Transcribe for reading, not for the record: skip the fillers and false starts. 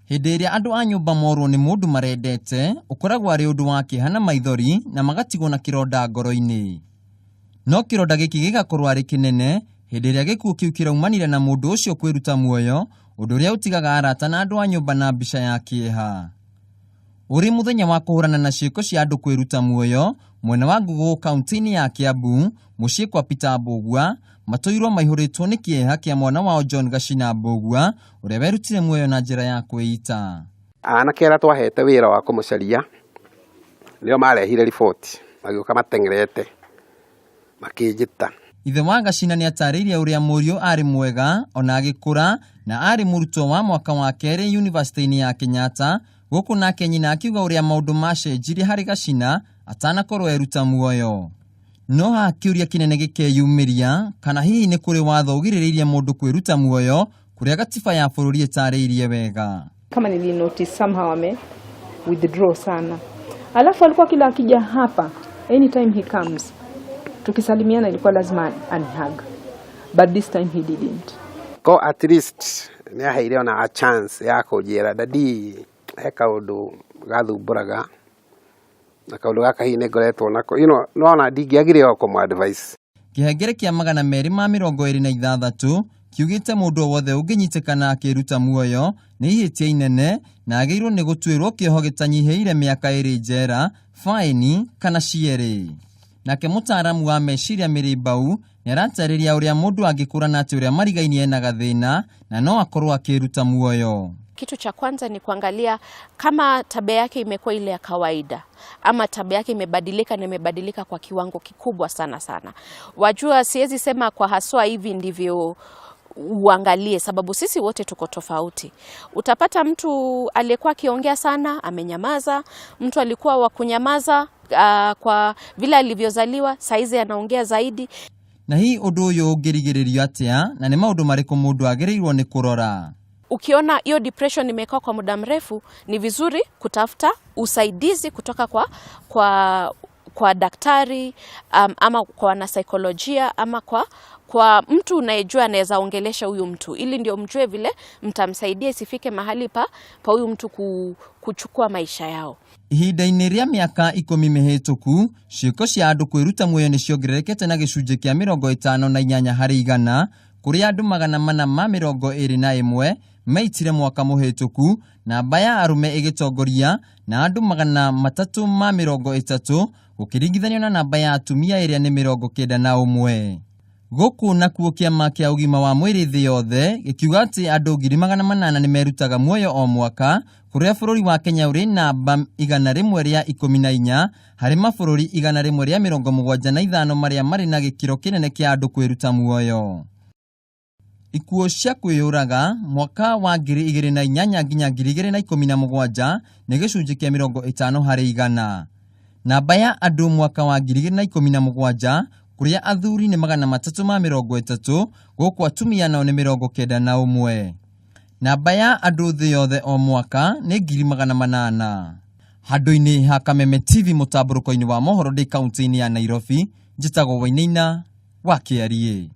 Hĩndĩ ĩrĩa andũ a nyũmba morwo nĩ mũndũ marendete, ũkoragwo arĩ ũndũ wa kĩeha na maithori na magatigwo na kĩronda ngoro-inĩ. No kĩronda gĩkĩ gĩgakorwo arĩ kĩnene hĩndĩ ĩrĩa gĩkuũ kĩu kĩraumanire na mũndũ ũcio kwĩruta muoyo, ũndũ ũrĩa ũtigaga arata na andũ a nyũmba na mbica ya kĩeha. Ũrĩ mũthenya wa kũhũrana na ciĩko cia andũ kwĩruta muoyo, mwena wa Ngũgũgũ kaunti-inĩ ya Kiambu, mũciĩ kwa Peter Mbũgua, matũirwo maihũrĩtwo nĩ kĩeha kĩa mwana wao John Gacina Mbũgua, ũrĩa werutire muoyo na njĩra ya kwĩita. Anake arĩa twahete wĩra wa kũmũcaria nĩo marehire riboti, magĩũka mateng'erete makĩnjĩta. Ithe wa Gacina nĩ atarĩirie ũrĩa mũriũ arĩ mwega ona agĩkũra na arĩ mũrutwo wa mwaka wa kerĩ yunivasĩtĩ-inĩ ya Kenyatta, gũkũ nake nyina akiuga ũrĩa maũndũ macenjirie harĩ Gacina atanakorwo eruta muoyo. No haha kĩũria kĩnene gĩkeyumĩria kana hihi nĩ kũrĩ watho ũgirĩrĩirie mũndũ kwĩruta muoyo kũrĩa gatiba ya bũrũri ĩtarĩirie wega. Kama nilinotice somehow ame withdraw sana, alafu alikuwa kila akija hapa, anytime he comes, tukisalimiana ilikuwa lazima anihug, but this time he didn't. Ko at least nĩ aheire ona a chance ya kũnjĩra, "Daddy, he kaũndũ gathumbũraga na kaũndũ gaka hihi nĩ ngoretwo nako." No ona ndingĩagire o kũmũ advice. Kĩhengere kĩa 226 kiugĩte mũndũ o wothe ũngĩnyitĩkana akĩruta muoyo nĩ ihĩtia inene na agĩrĩirwo nĩ gũtuĩrwo kĩoho gĩtanyihĩire mĩaka 2 njera, faĩni kana cierĩ. Nake mũtaaramu wa meciria Mary Mbau nĩ aratarĩria ũrĩa mũndũ angĩkũrana atĩ ũrĩa marigainie ena gathĩna na no akorwo akĩruta muoyo. Kitu cha kwanza ni kuangalia kama tabia yake imekuwa ile ya kawaida ama tabia yake imebadilika na imebadilika kwa kiwango kikubwa sana sana. Wajua, siwezi sema kwa haswa hivi ndivyo uangalie, sababu sisi wote tuko tofauti. Utapata mtu aliyekuwa akiongea sana amenyamaza, mtu alikuwa wa kunyamaza kwa vile alivyozaliwa, saizi anaongea zaidi. Na hihi ũndũ ũyũ ũngĩrigĩrĩrio atĩa na nĩ maũndũ marĩkũ mũndũ agĩrĩirwo nĩ kũrora? Ukiona hiyo depression imekaa kwa muda mrefu, ni vizuri kutafuta usaidizi kutoka kwa daktari ama kwa wanasaikolojia ama kwa mtu unayejua anaweza ongelesha huyu mtu, ili ndio mjue vile mtamsaidia isifike mahali pa huyu mtu kuchukua maisha yao. Ihinda-inĩ rĩa mĩaka 10 mĩhĩtũku, ciĩko cia andũ kwĩruta muoyo nĩ ciongererekete na gĩcunjĩ kĩa 58% kũrĩ andũ 421 meitire mwaka mũhĩtũku, namba ya arũme ĩgĩtongoria na andũ 330 gũkĩringithanio na namba ya atumia ĩrĩa nĩ 91. Gũkũ nakuo kĩama kĩa ũgima wa mwĩrĩ thĩ yothe gĩkiuga atĩ andũ 800,000 nĩ merutaga muoyo o mwaka, kũrĩa bũrũri wa Kenya ũrĩ namba 114 harĩ mabũrũri 175 marĩa marĩ na gĩkĩro kĩnene kĩa andũ kwĩruta muoyo. Ikuũ cia kwĩyũraga mwaka wa 2008 nginya 2017 nĩ gĩcunjĩ kĩa 50%. Namba ya andũ mwaka wa 2017 kũrĩa athuri nĩ 330 gũkũ atumia nao nĩ 91. Namba ya andũ thĩ yothe o mwaka nĩ 800,000. Handũ-inĩ ha Kameme TV mũtambũrũko-inĩ wa mohoro ndĩ kaunti-inĩ ya Nairobi, njĩtagwo Wainaina wa Kĩariĩ.